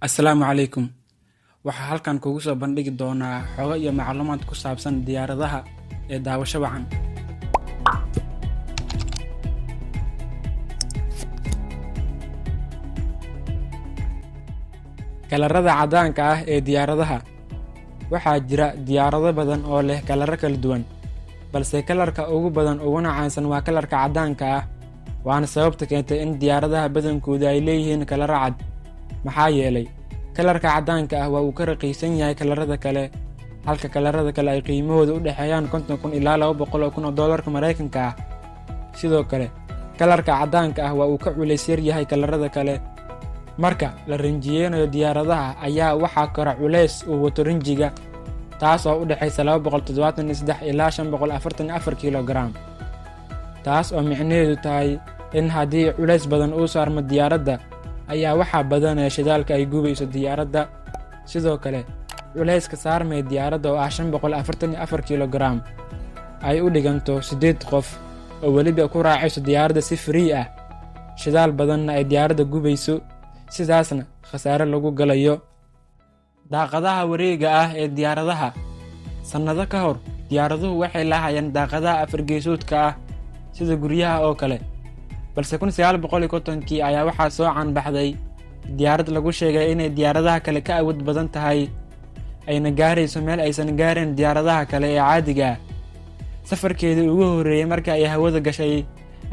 Assalaamu calaykum. Waxaa halkan kugu soo bandhigi doonaa xogo iyo macluumaad ku saabsan diyaaradaha ee daawasho wacan. Kalarada caddaanka ah ee diyaaradaha. Waxaa jira diyaarado badan oo leh kalaro kala duwan, balse kalarka ugu badan uguna caansan waa kalarka caddaanka ah, waana sababta keentay in diyaaradaha badankoodu ay leeyihiin kalaro cad. Maxaa yeelay, kalarka caddaanka ah waa uu ka raqiisan yahay kalarada kale, halka kalarada kale ay qiimahooda u dhexeeyaan 50,000 ilaa 200,000 oo doolarka Maraykanka ah. Sidoo kale, kalarka caddaanka ah waa uu ka culays yar yahay kalarada kale. Marka la rinjiyeynayo diyaaradaha ayaa waxaa kora culays uu wato rinjiga, taas oo u dhexaysa 273 ilaa 544 kilogaram, taas oo micnaheedu tahay in haddii culays badan uu saarmo diyaaradda ayaa waxaa badanaya shidaalka ay gubayso diyaaradda. Sidoo kale, culayska saarmaya diyaaradda oo ah 544 kilogaram ay u dhiganto 8 qof oo weliba ku raacayso diyaaradda si free ah, shidaal badanna ay diyaaradda gubayso, sidaasna khasaare lagu galayo. Daaqadaha wareegga ah ee diyaaradaha. Sannado ka hor, diyaaraduhu waxay lahaayeen daaqadaha afar geesoodka ah sida guryaha oo kale, balse 1950-kii ayaa waxaa soo caanbaxday diyaarad lagu sheegay inay diyaaradaha kale ka awood badan tahay, ayna gaarayso meel aysan gaarin diyaaradaha kale ee caadiga ah. Safarkeedii ugu horreeyey marka ay hawada gashay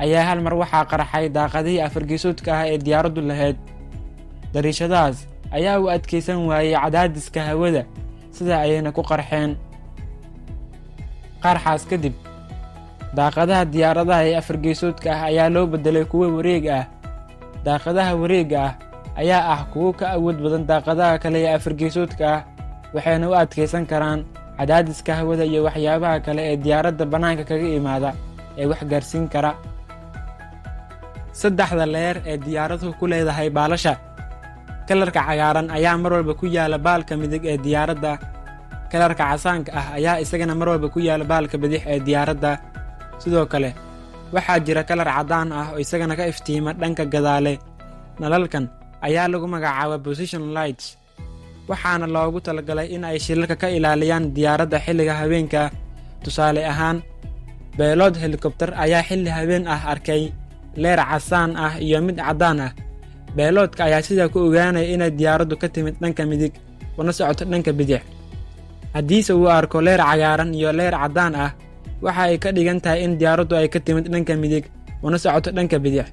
ayaa hal mar waxaa qarxay daaqadihii afar geesoodka ah ee diyaaraddu lahayd. Dariishadahaas ayaa u adkeysan waayey cadaadiska hawada, sida ayayna ku qarxeen. Qarxaas kadib, daaqadaha diyaaradaha ee afar geesoodka ah ayaa loo beddelay kuwo wareeg ah. Daaqadaha wareegga ah ayaa ah kuwo ka awood badan daaqadaha kale ee afar geesoodka ah, waxayna u adkeysan karaan cadaadiska hawada iyo waxyaabaha kale ee diyaaradda bannaanka kaga imaada ee wax gaarsiin kara. Saddexda leer ee diyaaraduhu ku leedahay baalasha. Kalarka cagaaran ayaa mar walba ku yaala baalka midig ee diyaaradda. Kalarka casaanka ah ayaa isagana mar walba ku yaala baalka bidix ee diyaaradda. Sidoo kale, waxaa jira kalar caddaan ah oo isagana ka iftiima dhanka gadaale. Nalalkan ayaa lagu magacaabaa position lights, waxaana loogu talagalay in ay shilalka ka ilaaliyaan diyaaradda xilliga habeenka. Tusaale ahaan, beelood helikobtar ayaa xilli habeen ah arkay leer casaan ah iyo mid caddaan ah. Beeloodka ayaa sidaa ku ogaanaya inay diyaaraddu ka timid dhanka midig una socoto dhanka bidix. Haddiise uu arko leer cagaaran iyo leer caddaan ah, waxa ay ka dhigan tahay in diyaaraddu ay ka timid dhanka midig una socoto dhanka bidix.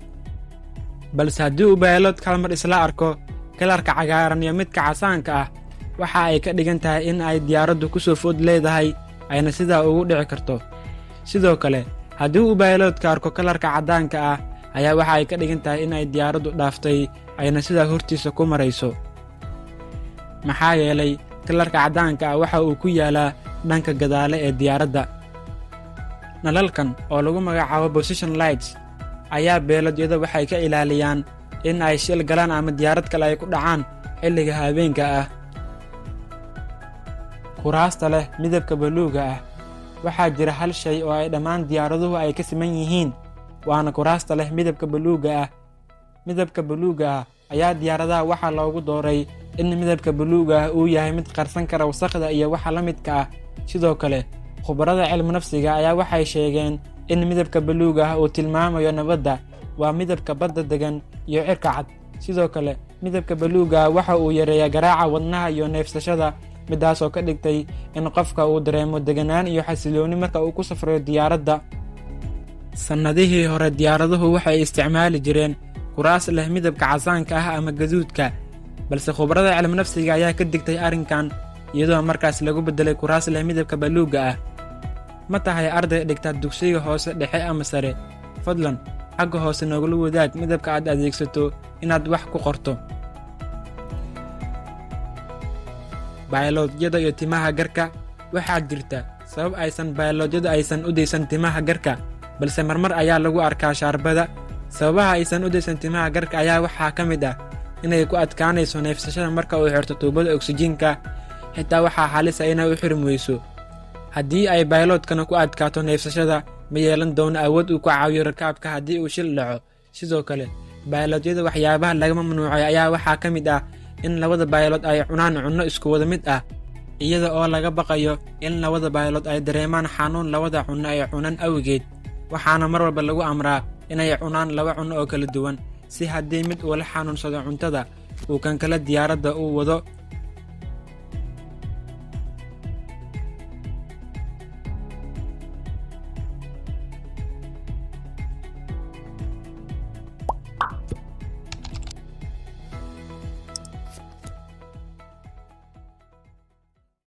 Balse haddii uu beeloodka hal mar isla arko kalarka cagaaran iyo midka casaanka ah, waxa ay ka dhigan tahay in ay diyaaraddu ku soo food leedahay, ayna sidaa ugu dhici karto. Sidoo kale, haddii uu bayloodka arko kalarka caddaanka ah ayaa waxa ay ka dhigan tahay in ay diyaaraddu dhaaftay, ayna sidaa hortiisa ku marayso, maxaa yeelay kalarka caddaanka ah waxa uu ku yaalaa dhanka gadaale ee diyaaradda. Nalalkan oo lagu magacaabo position lights ayaa beelodyada waxay ka ilaaliyaan in ay shil galaan ama diyaarad kale ay ku dhacaan xilliga habeenka ah. Kuraasta leh midabka buluugga ah. Waxaa jira hal shay oo ay dhammaan diyaaraduhu ay ka siman yihiin, waana kuraasta leh midabka buluugga ah. Midabka buluugga ah ayaa diyaaradaha waxaa loogu dooray in midabka buluugga ah uu yahay mid qarsan kara wasakhda iyo waxa la midka ah. Sidoo kale, khubarada cilmi nafsiga ayaa waxay sheegeen in midabka buluugga ah uu tilmaamayo nabadda, waa midabka badda degan iyo cirka cad. Sidoo kale, midabka buluugga ah waxa uu yareeyaa garaaca wadnaha iyo neefsashada, midaasoo ka dhigtay in qofka uu dareemo deganaan iyo xasilooni marka uu ku safrayo diyaaradda. Sannadihii hore, diyaaraduhu waxay isticmaali jireen kuraas leh midabka casaanka ah ama gaduudka, balse khubarada cilmi nafsiga ayaa ka digtay arrinkan, iyadoo markaas lagu beddelay kuraas leh midabka buluugga ah. Ma tahay arday dhigta dugsiga hoose, dhexe ama sare? Fadlan xagga hoose noogula wadaag midabka aad adeegsato inaad wax ku qorto. Bayloodyada iyo timaha garka. Waxaa jirta sabab aysan bayloodyadu aysan u daysan timaha garka, balse marmar ayaa lagu arkaa shaarbada. Sababaha aysan u daysan timaha garka ayaa waxaa ka mid ah inay ku adkaanayso neefsashada marka uu xirto tuubada oksijiinka, xitaa waxaa halisa inay u xirmi weyso. Haddii ay bayloodkana ku adkaato neefsashada, ma yeelan doono awood uu ku caawiyo rakaabka haddii uu shil dhaco. Sidoo kale, baylodyada waxyaabaha laga mamnuucay ayaa waxaa ka mid ah in labada pilot ay cunaan cunno isku wada mid ah, iyada oo laga baqayo in labada pilot ay dareemaan xanuun labada cunno ay cunaan awgeed. Waxaana mar walba lagu amraa inay cunaan laba cunno oo kala duwan, si haddii mid uu la xanuunsado cuntada, uu kan kale diyaaradda uu wado.